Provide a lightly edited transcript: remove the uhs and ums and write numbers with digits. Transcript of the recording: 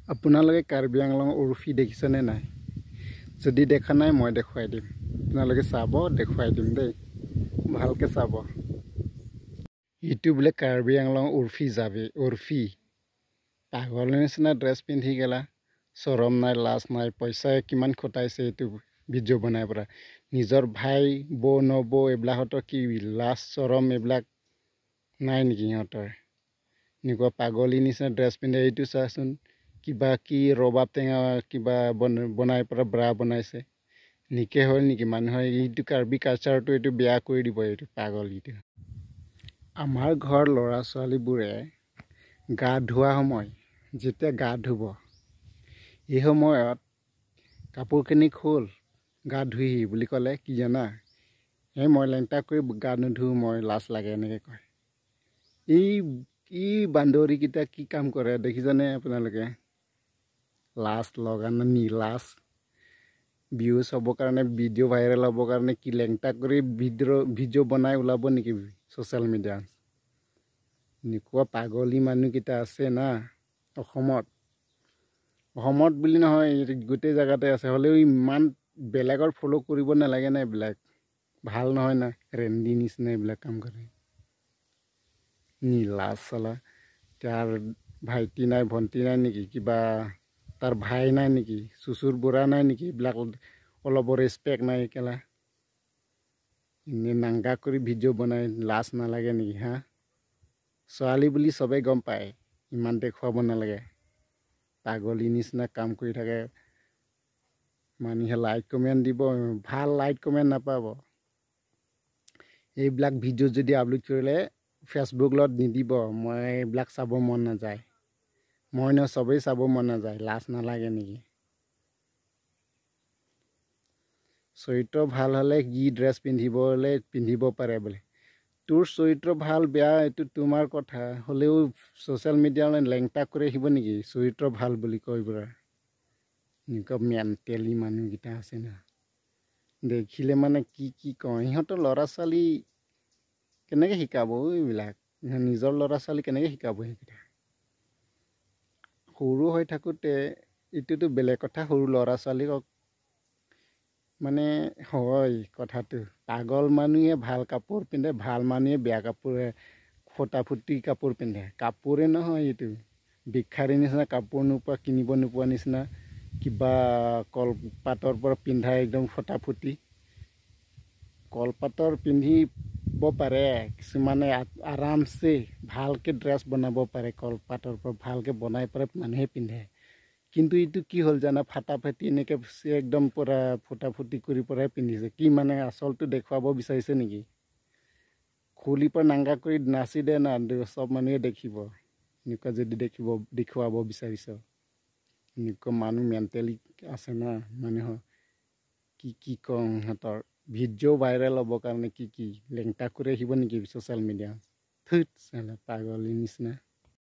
আপোনালোকে কাৰ্বি আংলং উৰ্ফি দেখিছেনে নাই? যদি দেখা নাই মই দেখুৱাই দিম, আপোনালোকে চাব, দেখুৱাই দিম দেই, ভালকৈ চাব। এইটো বোলে কাৰ্বি আংলং উৰ্ফি যাবি, উৰ্ফি পাগলৰ নিচিনা ড্ৰেছ পিন্ধি গেলা, চৰম নাই, লাজ নাই, পইচা কিমান খটাইছে এইটো ভিডিঅ' বনাই পৰা। নিজৰ ভাই বৌ নবৌ এইবিলাকহঁতৰ কি লাজ চৰম এইবিলাক নাই নেকি সিহঁতৰ? এনেকুৱা পাগলী নিচিনা ড্ৰেছ পিন্ধে। এইটো চাচোন, কিবা কি ৰবাব টেঙা কিবা বনাই পৰা ব্ৰা বনাইছে। নিকে হ'ল নেকি মানুহে? এইটো কাৰ্বি কালচাৰটো এইটো বেয়া কৰি দিব এইটো পাগলীটো। আমাৰ ঘৰৰ ল'ৰা ছোৱালীবোৰে গা ধোৱা সময়, যেতিয়া গা ধুব এই সময়ত কাপোৰখিনি খোল, গা ধুইহি বুলি ক'লে কি জানা, এই মই লেংটা কৰি গা নুধো, মই লাজ লাগে এনেকৈ কয়। এই বান্দৰীকেইটা কি কাম কৰে দেখিছেনে আপোনালোকে? লাজ লগা নে নিলাজ? ভিউজ হ'বৰ কাৰণে, ভিডিঅ' ভাইৰেল হ'বৰ কাৰণে কি লেংটা কৰি ভিডিঅ' বনাই ওলাব নেকি ছ'চিয়েল মিডিয়াত? এনেকুৱা পাগলী মানুহকেইটা আছে না অসমত। অসমত বুলি নহয়, গোটেই জেগাতে আছে। হ'লেও ইমান বেলেগৰ ফ'ল' কৰিব নালাগে না, এইবিলাক ভাল নহয় না, ৰেন্দি নিচিনা এইবিলাক কাম কৰে। নিলাজ চালা। তাৰ ভাইটি নাই, ভণ্টি নাই নেকি? কিবা তাৰ ভাই নাই নেকি? চুচুৰ বুঢ়া নাই নেকি? এইবিলাক অলপো ৰেচপেক্ট নাই কেলা। এনেই নাংগা কৰি ভিডিঅ' বনাই লাজ নালাগে নেকি? হা, ছোৱালী বুলি চবেই গম পায়, ইমান দেখুৱাব নালাগে। পাগলী নিচিনা কাম কৰি থাকে। মানুহে লাইক কমেণ্ট দিব, ভাল লাইক কমেণ্ট নাপাব। এইবিলাক ভিডিঅ' যদি আপলোড কৰিলে ফেচবুকত নিদিব, মই এইবিলাক চাব মন নাযায়। মই নহয়, চবেই চাব মন নাযায়। লাজ নালাগে নেকি? চৰিত্ৰ ভাল হ'লে কি ড্ৰেছ পিন্ধিবলৈ পিন্ধিব পাৰে বোলে। তোৰ চৰিত্ৰ ভাল বেয়া এইটো তোমাৰ কথা, হ'লেও ছ'চিয়েল মিডিয়ালৈ লেংটা কৰি আহিব নেকি চৰিত্ৰ ভাল বুলি কৈ পৰা? এনেকুৱা মেণ্টেলি মানুহকেইটা আছে না, দেখিলে মানে কি কি কওঁ। সিহঁতৰ ল'ৰা ছোৱালী কেনেকৈ শিকাব এইবিলাক? নিজৰ ল'ৰা ছোৱালী কেনেকৈ শিকাব সেইকেইটা? সৰু হৈ থাকোঁতে এইটোতো বেলেগ কথা, সৰু ল'ৰা ছোৱালীক মানে হয় কথাটো। পাগল মানুহে ভাল কাপোৰ পিন্ধে, ভাল মানুহে বেয়া কাপোৰে, ফটা ফুটি কাপোৰ পিন্ধে। কাপোৰে নহয় এইটো, ভিক্ষাৰী নিচিনা কাপোৰ নোপোৱা, কিনিব নোপোৱা নিচিনা কিবা কলপাতৰ পৰা পিন্ধা একদম ফটা ফুটি কলপাতৰ পিন্ধিব পাৰে কিছুমানে, আৰামছে ভালকৈ ড্ৰেছ বনাব পাৰে, কলপাতৰ পৰা ভালকৈ বনাই পাৰে মানুহে পিন্ধে। কিন্তু এইটো কি হ'ল জানা, ফাটা ফাটি এনেকৈ একদম পূৰা ফুটা ফুটি কৰি পৰাই পিন্ধিছে। কি মানে আচলটো দেখুৱাব বিচাৰিছে নেকি? খুলি পৰা নাংগা কৰি নাচি দে না, চব মানুহে দেখিব। এনেকুৱা যদি দেখুৱাব বিচাৰিছ, এনেকুৱা মানুহ মেণ্টেলি আছে না মানুহৰ। কি কি কওঁ, সিহঁতৰ ভিডিঅ' ভাইৰেল হ'বৰ কাৰণে কি কি লেংটা কৰি আহিব নেকি ছ'চিয়েল মিডিয়া? থুত চালা পাগলী নিচিনা।